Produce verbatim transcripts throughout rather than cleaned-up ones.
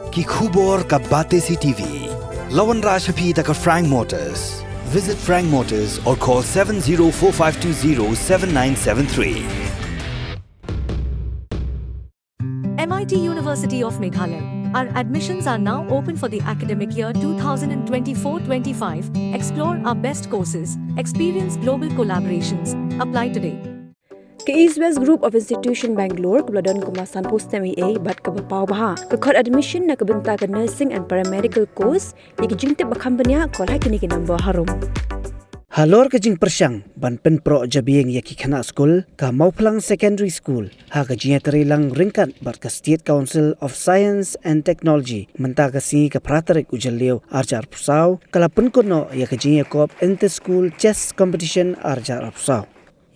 Ki khubor ka Batesi TV. La wanrah sha phi da ka Frank Motors. Visit Frank Motors or call seven zero four five two zero seven nine seven three. M I T University of Meghalaya. Our admissions are now open for the academic year two thousand twenty-four twenty-five. Explore our best courses, experience global collaborations. Apply today. Ka East West Group of Institution Bangalore, kaba la don kumba sanphew snem eiei bad kaba paw bha, ka khot admission na ka bynta ka nursing and paramedical course. Ïa ki jingtip ba kham bniah, call ha kine ki number harum. Halor ka jingpyrshang ban pynproh jabieng ïa ki khynnah skul, ka Mawphlang Secondary School, ha ka jingïatreilang ryngkat bad ka State Council of Science and Technology, mynta ka sngi ka phra tarik u Jylliew arhajar arphew saw, ka la pynkut noh ïa ka jingïakop Inter School Chess Competition arhajar arphew saw.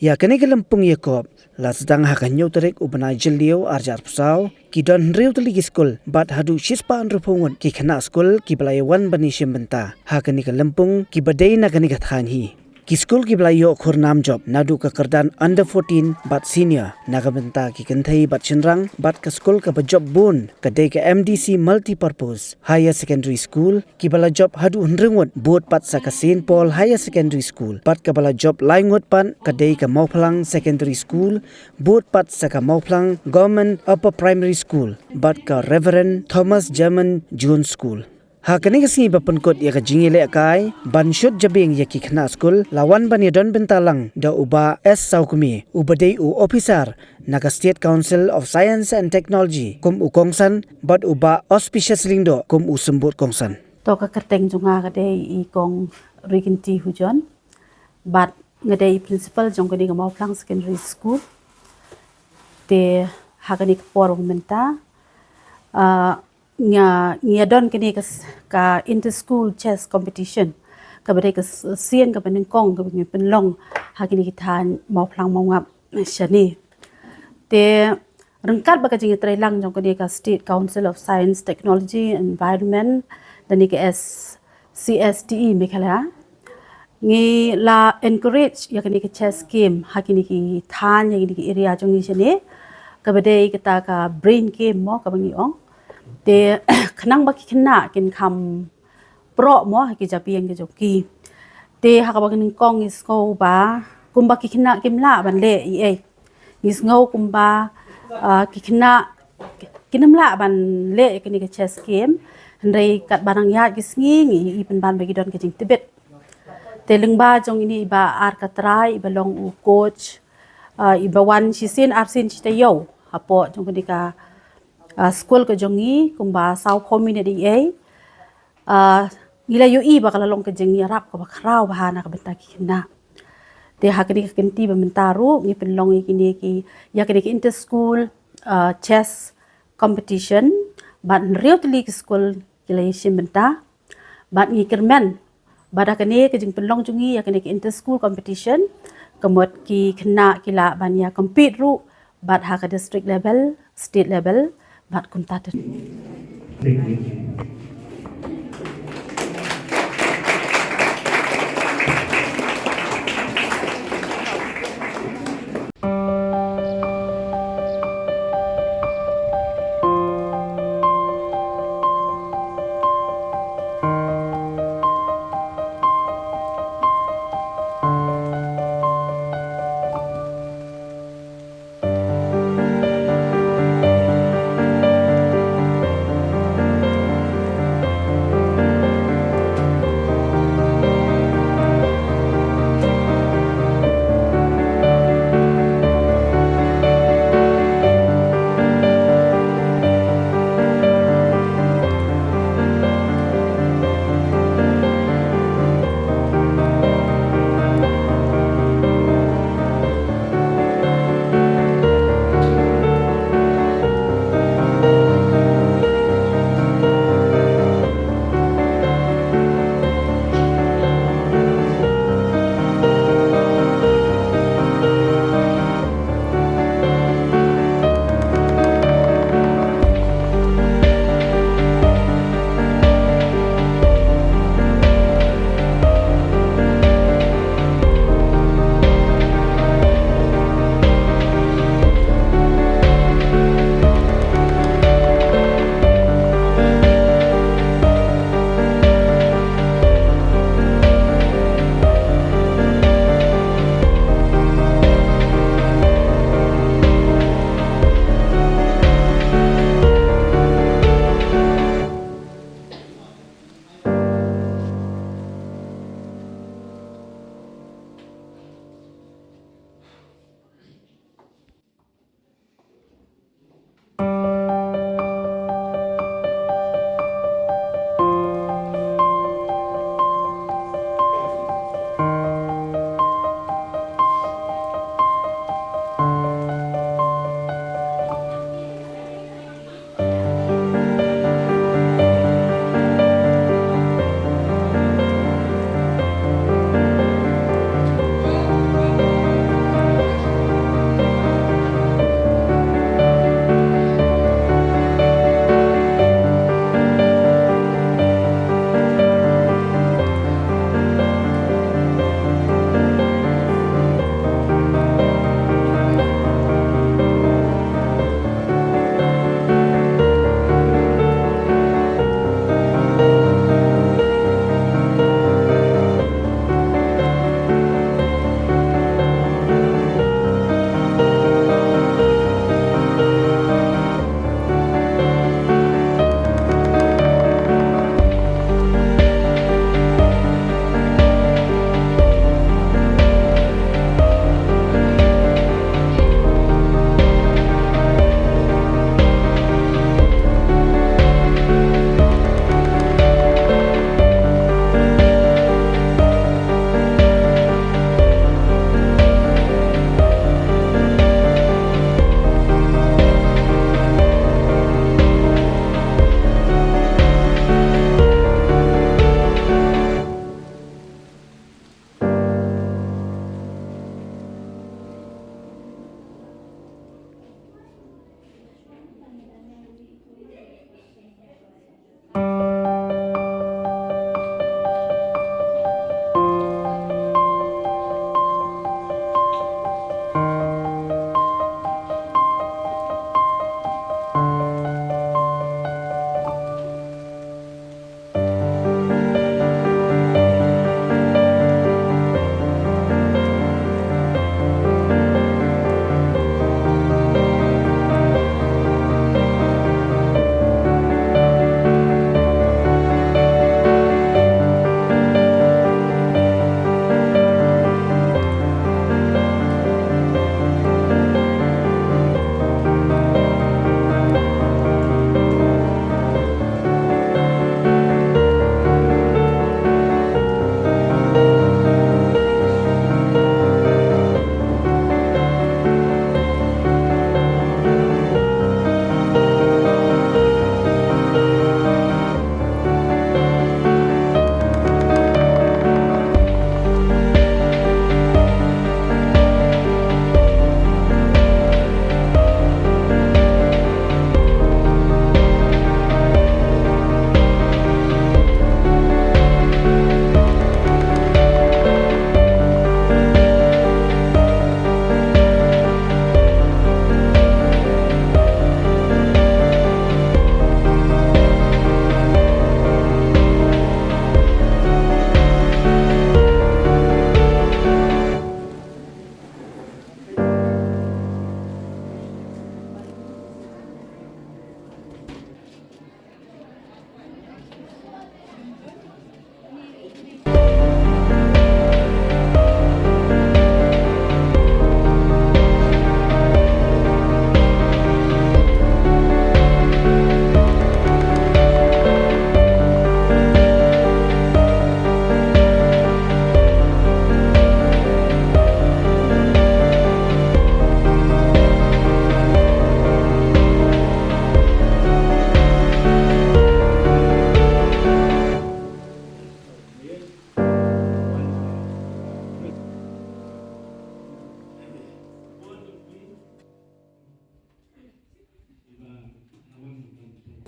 Ïa kane ka lympung ïakop la sdang ha ka hynñiew tarik u bnai Jylliew arhajar arphew saw, ki don hynriew tylli ki skul bad haduh shispah hynriewphew ngut ki khynnah skul kiba la ïawan ban ïashim bynta ha kane ka lympung kiba dei na kane ka thaiñ hi. Ki skul kiba la ïoh khur nam jop naduh ka kyrdan under fourteen bad senior na ka bynta ki kynthei bad shynrang, bad ka skul kaba jop bun ka dei ka M D C Multipurpose Higher Secondary School, kiba la jop haduh hynriew ngut, bud pat sa ka Saint Paul Higher Secondary School, bad kaba la jop lai ngut pat ka dei ka Mawphlang Secondary School, bud pat sa ka Mawphlang Government Upper Primary School bad ka Reverend Thomas German Jones School. Ha kane ka sngi ba pynkut ïa ka jingïalehkai ban shut jabieng ïa ki khynnah skul, la wan ban ïadon bynta lang da u Bah S Sawkmie, uba dei u ophisar na ka State Council of Science and Technology kum u kongsan, bad u Bah Auspicious Lyngdoh kum u symbud kongsan. To, ka kyrteng jong nga ka dei i Kong Riginti Hujon, bad nga dei i principal jong kane ka Mawphlang Secondary School. Te ha kane ka por mynta, ah, nga, ngi ïadon kane ka s-, ka Inter School Chess Competition, kaba dei ka s-, sien kaba nyngkong kaba ngi pynlong ha kine ki thaiñ Mawphlang Mawngap shane. Te ryngkat bad ka jingïatreilang jong kane ka State Council of Science, Technology, Environment, lane ka S-, C S T E Meghalaya, ngi la encourage ïa kane ka chess game ha kine ki thaiñ, ha kine ki area jong ngi shane, kaba dei kata ka brain game mo, kaba ngi ong. Te khnang ba ki khynnah kin kham proh mo ha ki jabieng ki jong ki. Te ha kaba nyngkong ngi sngew ba kumba ki khynnah kim lah ban leh ei ei. Ngi sngew kumba, ah, ki khynnah kin ym lah ban leh kane ka chess game. Hynrei katba nang ïaid ki sngi ngi ïohi pynban ba ki don ka jingtbit. Te lyngba jong ine i Bah Ar Katrai, iba long u coach, ah, iba wan shisien arsien shi taïew hapoh jong kane ka, ah, skul ka jong ngi, kumba saw phew minit ei ei. Ah, ngi la ïohi ba ka la long ka jingïarap kaba khraw bha na ka bynta ki khynnah. Te ha kane ka kynti ba mynta ruh ngi pynlong ïa kine ki, ïa kine ki inter school, ah, chess competition, bad hynriew tylli ki skul ki la ïashim bynta. Bad ngi kyrmen ba da kane ka jingpynlong jong ngi ïa kane ka inter school competition, ka mut ki khynnah ki lah ban ïa compete ruh bad ha ka district level, state level, bad kumta ter.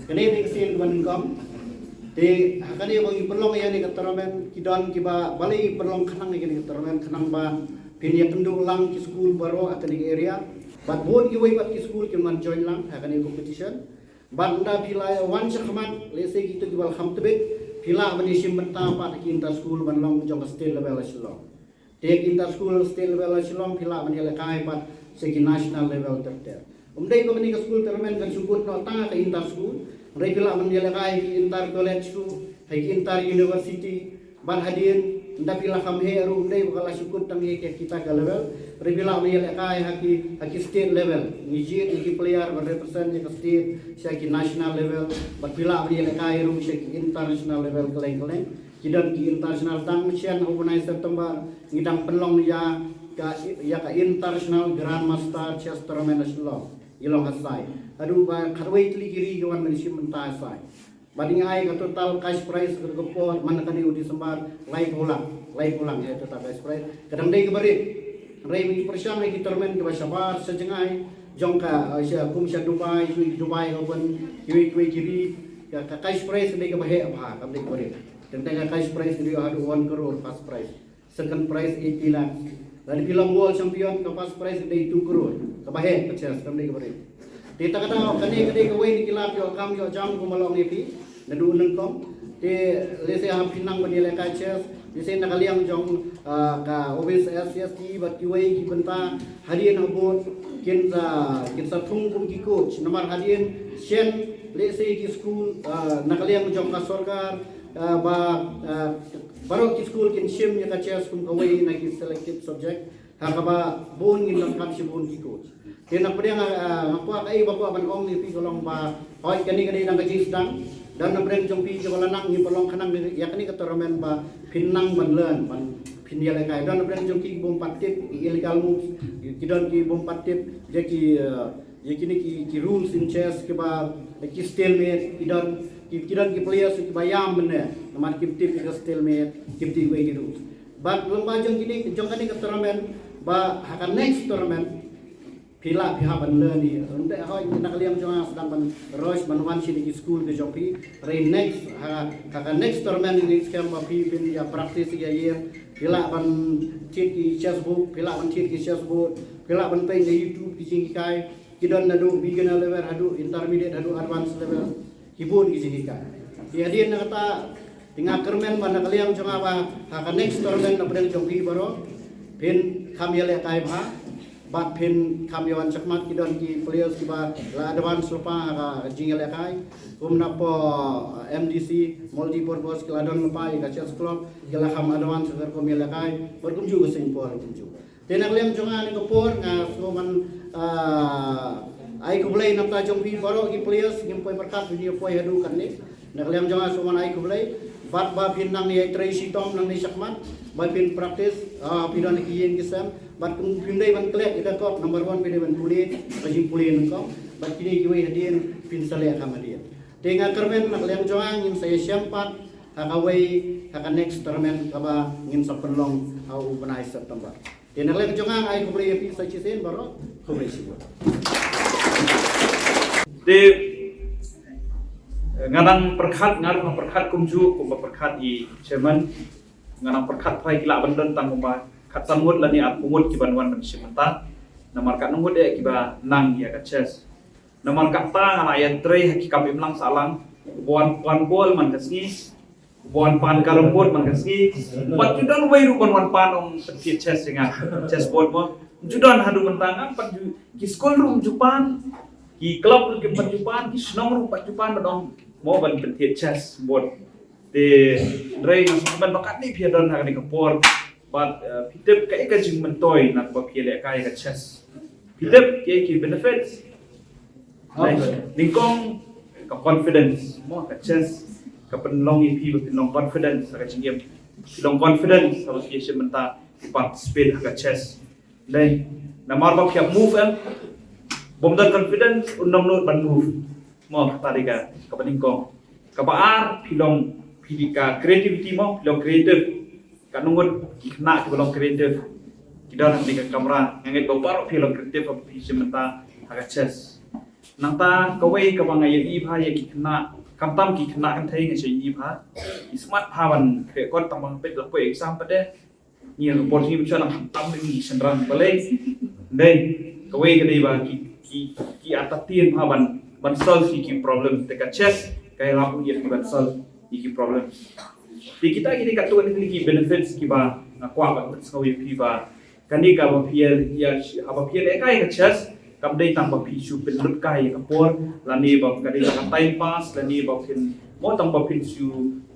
Kane te ka sien kaba nyngkong. Te ha kane ba ngi pynlong ïa kane ka tournament, ki don kiba balei ngi pynlong khnang ïa kane ka tournament, khnang ba phin ïakynduh lang ki skul baroh ha kane ka area. Bad bun kiwei pat ki skul kin wan join lang ha kane ka competition. Bad ynda phi la wan shakhmat, lehse kito kiba la kham tbit, phi lah ban ïashim bynta pat ha ki inter school ban long jong ka state level ha Shillong. Te ha ki inter school state level ha Shillong phi lah ban ïalehkai pat sha ki national level ter ter. Ym dei ba kane ka school tournament kan shu kut noh tang ha ka inter school. Hynrei phi lah ban ïalehkai ha ki inter college ruh, ha ki inter university. Bad hadien ynda phi la kham heh ruh, ym dei ba ka la shu kut tang ha kita ka level. Hynrei phi lah ban ïalehkai ha ki, ha ki state level. Ngi jied ïa ki player ban represent ïa ka state sha ki national level. Bad phi lah ban ïalehkai ruh sha ki international level kylleng kylleng. Ki don ki international, dang shen ha u bnai September ngi dang pynlong ïa ka, ïa ka international Grandmaster Chess Tournament ha Shillong. Ngi long ha Sai. Haduh ba khatwei tylli ki ri ki wan ban shim bynta ha Sai. Bad ngi ai ka total cash prize ka por man kane u December laiphew lak, laiphew lak ïa total cash prize. Ka dang dei kaba rit. Hynrei ngi pyrshang ïa ki tournament kiba shabar sha jngai jong ka, eh, sha, kum sha Dubai, sha Dubai Open, kiwei kiwei ki ri, ka, ka cash prize ka dei kaba heh bha, kam dei kaba rit. Teng teng ka cash prize ka dei haduh one crore first prize. Second prize eighty lakhs. Lada phi long world champion, ka first prize ka dei two crore. Kaba heh ka chess, kam dei kaba rit. Te ta ka daw kane ka dei kawei na ki lad ïoh kam ïoh jam kumba long ïa phi. Naduh nyngkong. Te lehse haba phi nang ban ïalehkai chess, lehse na ka liang jong, ah, ka office S C S T bad kiwei ki bynta hadien ha board kin sa, kin sa thung kum ki coach. Namar hadien shen lehse ki skul, ah, na ka liang jong ka sorkar, ah, ba, ah, baroh ki skul kin shim ïa ka chess kum kawei na ki selected subject. Ha kaba bun ngim donkam shibun ki coach. Te na pdeng, ah, nga kwah kaei ba kwah ban ong ïa phi ka long ba hooid kane ka dei dang ka jingsdang. Don na pdeng jong phi kiba la nang, ngi pynlong khnang ïa kane ka tournament ba phin nang ban learn, ban phin ïalehkai. Don na pdeng jong phi ki bym pat tip ki illegal moves, ki don ki bym pat tip ïa ki, ah, ïa kine ki, ki rules in chess kiba, ki stalemate, ki don ki, ki don ki players kiba ïam mynne namar kim tip ïa ka stalemate, kim tip ïa ki rules. Bad lyngba jong kine, jong kane ka tournament, ba ha ka next tournament phi lah phi hap ban learn ïa. Ym dei hooid na ka liang jong nga sdang ban rush ban wan sha ki skul ki jong phi. Hynrei next, ha, ha ka next tournament, next camp ba phi phin ïa practice ïa ïa, phi lah ban thied ki chess book, phi lah ban thied ki chess board, phi lah ban peit na YouTube ki jinghikai. Ki don naduh beginner level haduh intermediate haduh advanced level. Ki bun ki jinghikai. Te hadien na kata, te nga kyrmen ba na ka liang jong nga ba ha ka next tournament na pdeng jong phi baroh phin kham ïalehkai bha bad phin kham ïawan shakhmat. Ki don ki players kiba la advance lypa ha ka jingïalehkai, kum na poh, uh, M D C, multi purpose, ki la don lypa ïa ka chess club, ki la kham advance ha ka rukom ïalehkai bad kumjuh ka Saint Paul kumjuh. Te na ka liang jong nga ha kane ka por nga sngewbha ban, ah, ai khublei na ka bynta jong phi baroh ki players, ngim poi pyrkhat phi ïa poi haduh katne. Na ka liang jong nga sngewbha ban ai khublei bad ba phin nang ïai trei shitom nangne shakhmat, ba phin practice, ah, phi don ki ïing ki sem bad kum phim dei ban klet ïa ka kop number one, phi dei ban pule, ka jingpule nyngkong bad kine kiwei hadien phin sa leh kham hadien. Te nga kyrmen na ka liang jong nga ngin sa ïashem pat ha kawei, ha ka next tournament kaba ngin sa pynlong ha u bnai September. Te na ka liang jong nga ai khublei ïa phi sa shisien baroh, khublei shibun. Te, eh, nga nang pyrkhat, nga nang pyrkhat kumjuh kumba pyrkhat i chairman, nga nang pyrkhat phai ki lah ban don tang kumba khatsan ngut lane arphew ngut kiban wan ban shim bynta. Namar katno ngut eh kiba nang ïa ka chess. Namar kata nga la ïatrei ha ki kam imlang sahlang. Uba wan pan bol man ka sngi, uba wan pan carrom board man ka sngi. Bad ju don uwei ruh ban wan pan, ong, pynthied chess ïa nga, chess board mo. Ju don haduh mynta nga pat ju, ki skul ruh ju pan, ki club ruh ki pat ju pan, ki shnong ruh pat ju pan, ban ong mo ban pynthied chess board. Te hynrei nga sngewkmen ba katne phi ïa don ha kane ka por. Bad, eh, phi tip kaei ka jingmyntoi na kaba phi ïalehkai ka chess. Phi tip kaei ki benefits. Nyngkong ka confidence. Mo, ka chess ka pynlong ïa phi ba phin long confidence ha ka jingim. Phi long confidence haba phi ïashim bynta, phi participate ha ka chess. Dei, namar ba phi ïa move em, bym don confidence, un nang nud ban move. Mo, kata dei ka, kaba nyngkong. Kaba ar, phi long, phi dei ka creativity mo, phi long creative. Katno ngut ki khynnah kiba long creative. Ki don ha kane ka kamra, nga ngeit ba baroh phi long creative, phi shim bynta ha ka chess. Nangta kawei kaba nga ïohi bha ïa ki khynnah, khamtam ki khynnah kynthei nga ïohi bha, ki smat bha ban khreh kot tang ba nga peit la poi exam pat de. Ngi report ngi bishar nang khamtam ngi shynrang balei. Dei, kawei ka dei ba ki ki ki ata tien bha ban ban solve ïa ki problem, te ka chess ka ïarap ïa ki ban solve ïa ki problem. Te kita ki dei katto katne ki benefits kiba nga kwah ban pynsngew ïa phi ba kane kaba phi ïa, haba phi ïalehkai ka chess kam dei tang ba phi shu pynlut kai ïa ka por, lane ba ka dei ka time pass, lane ba phin mo tang ba phin shu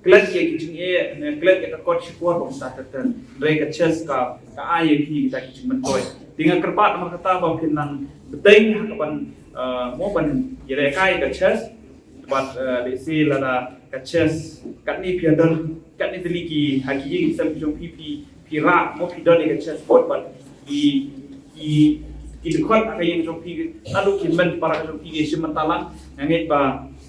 klet ïa ki jingeh, ne klet ïa ka kot shipor ba mynta ter ter. Hynrei ka chess ka ka ai ïa phi kita ki jingmyntoi. Te nga kyrpad namar kata ba phin nang bteng ha kaban, eh, mo ban ïalehkai ka chess. Bad, eh, lehse lada ka chess katne phi ïadon, katne tylli ki ha ki ïing ki sem ki jong phi, phi phi rah mo phi don ïa ka chess board bad ki ki ki dkhot ha ka ïing jong phi, naduh ki hynmen ki para ka jong phi ki shim mynta lang. Nga ngeit ba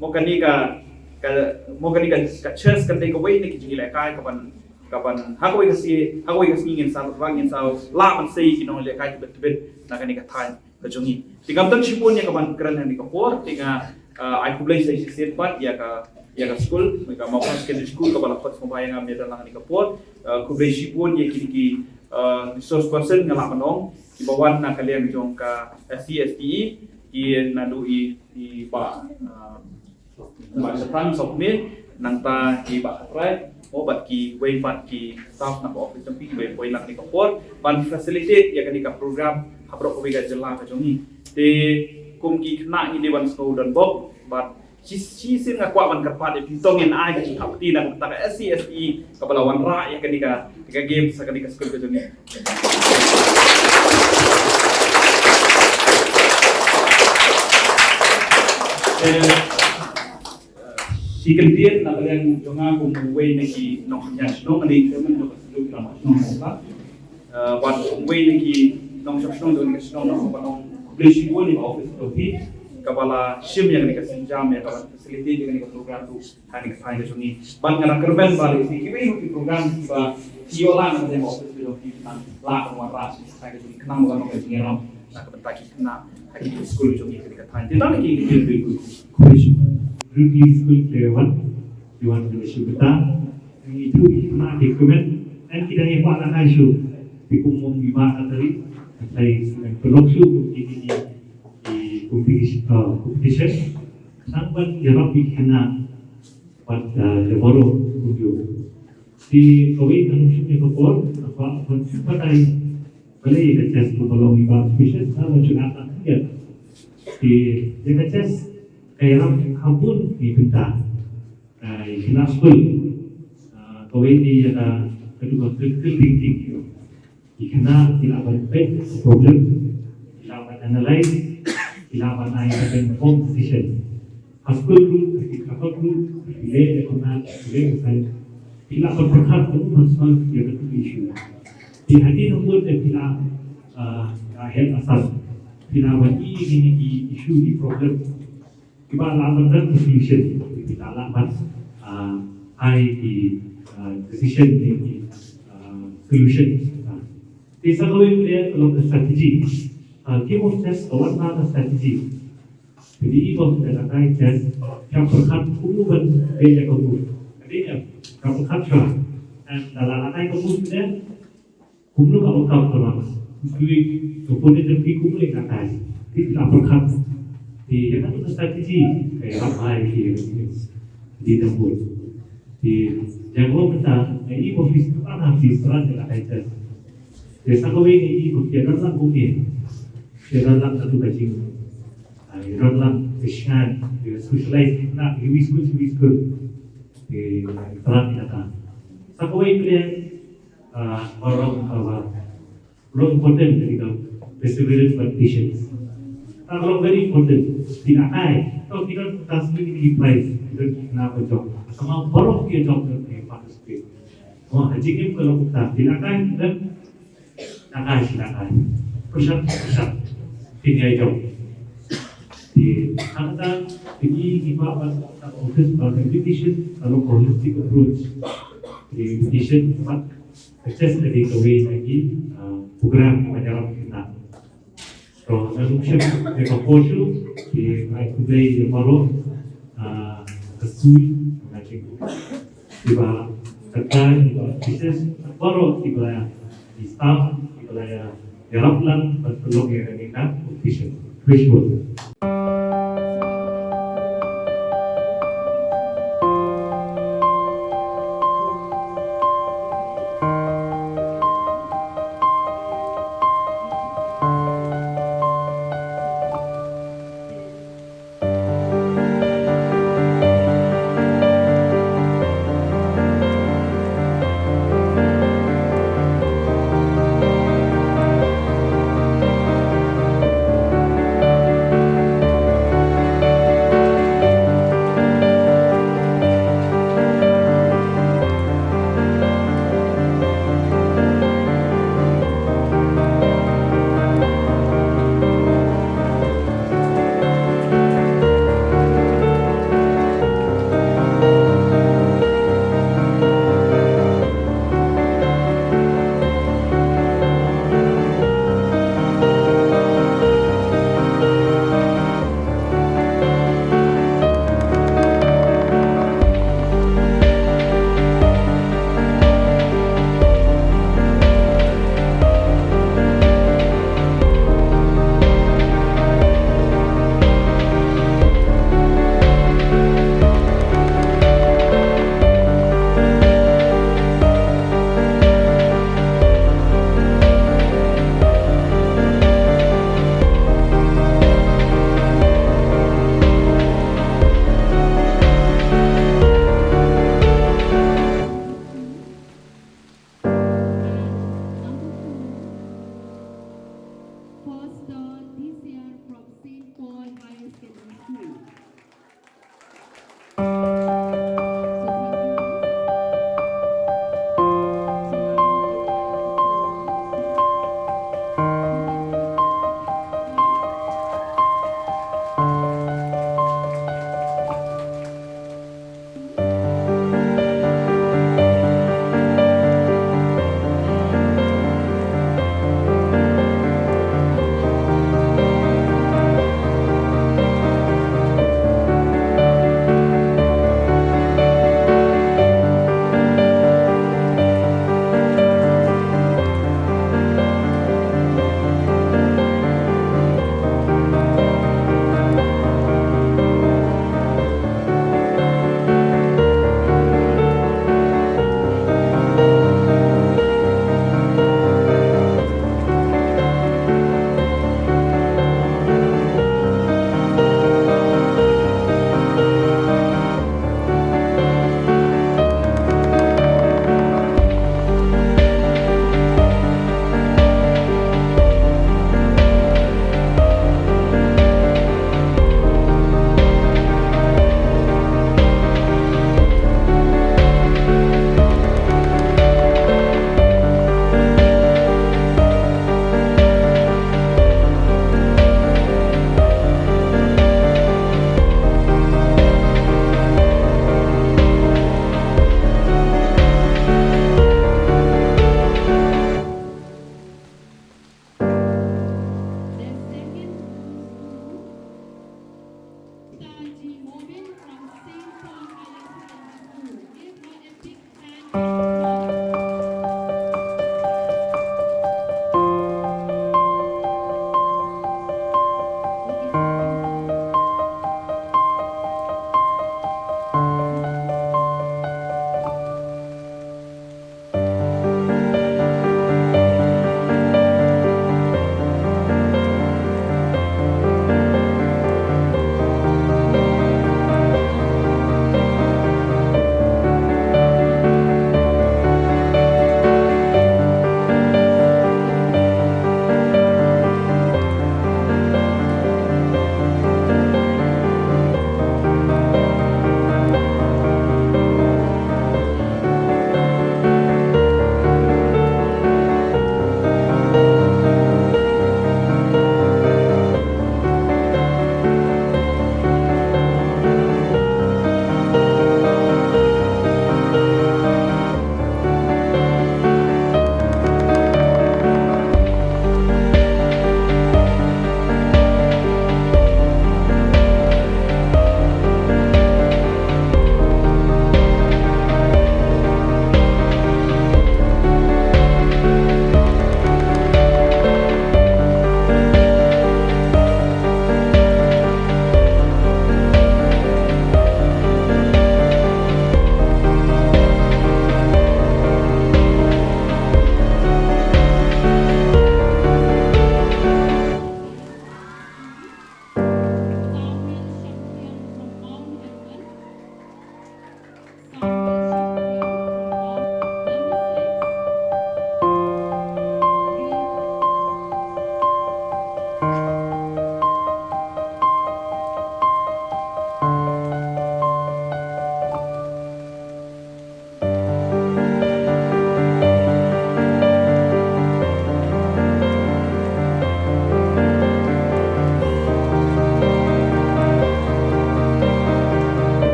mo kane ka ka mo kane ka ka chess kan dei kawei na ki jingïalehkai kaban kaban ha kawei ka sngi, ha kawei ka sngi ngin sa rang, ngin sa lah ban sei ki nonglehkai tbit tbit na kane ka thaiñ ka jong ngi. Te ngam don shibun ïa kaban kren ha kane ka por, te nga, ah, ai khublei sa shisien pat ïa ka ïa ka skul, ka Mawphlang Secondary School kaba la khot sngewbha ïa nga ban ïadon lang ha kane ka por. Ah, khublei shibun ïa kine ki, ah, resource person nga lah ban ong kiba wan na ka liang jong ka S C S T E, ki naduh i i Bah, ah, Bah Shatang Sopmit, nangta i Bah Khatrai, mo bad kiwei pat ki staff na ka office jong phi kiba poi lang ha kane ka por ban facilitate ïa kane ka program ha baroh kawei ka jylla ka jong ngi. Te kum ki khynnah ngi dei ban sngewdon bok bad shi- shisien nga kwah ban kyrpad ïa phi, to ngin ai ka jingkyrpad na ka bynta ka S C S T E kaba la wanrah ïa kane ka ka game ha kane ka skul ka jong ngi. Eh, shi kyntien na ka liang jong nga kum uwei na ki nongshong shnong, nga dei chairman jong ka shnong, ki nongshong shnong. Eh, bad uwei na ki nongshong shnong jong ka shnong, nga kwah ban ong khublei shibun ïa ka office jong phi kaba la shim ïa kane ka sienjam, ïa kaba facilitate ïa kane ka program ruh ha kane ka thaiñ ka jong ngi. Bad nga dang kyrmen ba lehse kiwei ruh ki program kiba ki ïoh lah na ka office ka jong phi, tang lah ban wanrah sha ka thaiñ ka jong ngi khnang ba kan long ka jingïarap na ka bynta ki khynnah ha ki skul jong ngi ha kane ka thaiñ. Te tang ki ki ki ki ki ki skul ki wan, ki wan ki shu bynta. Ngi tu ki khynnah ki kmen, and ki dang ïa kwah lehkai shuh. Te kum ong ki Bah Khatari, ka thaiñ ka pynlong shuh ki ki ki competition, uh, competition. Khnang ban ïarap ïa ki khynnah bad, uh, ïa baroh kumjuh. Te kawei ka nongshim ïa ka por, ka kwah ban shu batai balei ka chess ka long ïa ka special, ka long shu ata ïa. Te ïa ka chess ka ïarap ha bun ki bynta. Ah, ïa ki khynnah skul. Ah, kawei ne ïa ka, ka dei ka critical thinking. Ki khynnah ki lah ban peit problem, ki lah ban analyze, ki lah ban ai ka informed decision. Ha skul ruh, ha ki khapat ruh, ki leh ïa ka math, ki leh ïa ka science, ki lah ban pyrkhat kumno ban solve ïa ka issue. Te hadien nangta ki lah, ah, ka head asar, ki lah ban ïohi ïa ki issue, ki problem. Kiba lah ban don solution, kiba lah ban, ah, ai ki, ah, decision ne ki, ah, solution. Ah. Te sa kawei ka long ka strategy. Ah, game of chess ka wan na ka strategy. Te i ba ka kai chess, ka pyrkhat kumno ban peit ïa ka move. Ka dei ka pyrkhat shuwa. And lada la kai ka move te, kumno ka outcome ka long. Ki opponent jong phi kumno ki la kai. Te ki la pyrkhat. Te ïa kata ka strategy ka ïarap bha ïa ki. Te dang bun. Te ïa kaba mynta nga i ba phi, ka phi, phi struggle ïa ka kai chess. Te sa kawei nga i ba phi ïa don lang kumne. Phi ïa don lang katu ka jing, ah, ïa don lang ka shngaiñ, ïa socialize na iwei skul iwei skul. Te thrang ïa kata. Sa kawei phi ïa, ah, ba long, ah, ba long important ka dei ka perseverance bad patience. Ka long very important. Phi la kai, to phi don ka sdang ki prize, phi don ki khynnah ba jop. Tangba baroh ki jop, ki participate. Mo, ha jingim ka long kumta, phi la kai, phi don, la kai, phi la kai. Pyrshang, pyrshang. Phin ïa jop. Te hangta phi ki ba, ba, ba office ba education ka long holistic approach. Te education ba ka chess ka dei kawei na ki, ah, program ba ïarap ïa ki khynnah. Ngan ym shim ïa ka por shuh, te nga ai khublei ïa baroh, ah, ka sui, nga ai khublei ïa kiba, ka kai, ïa kiba officers, baroh kiba, ki staff, kiba la ïa, ïarap lang ban pynlong ïa kane ka competition. Khublei shibun.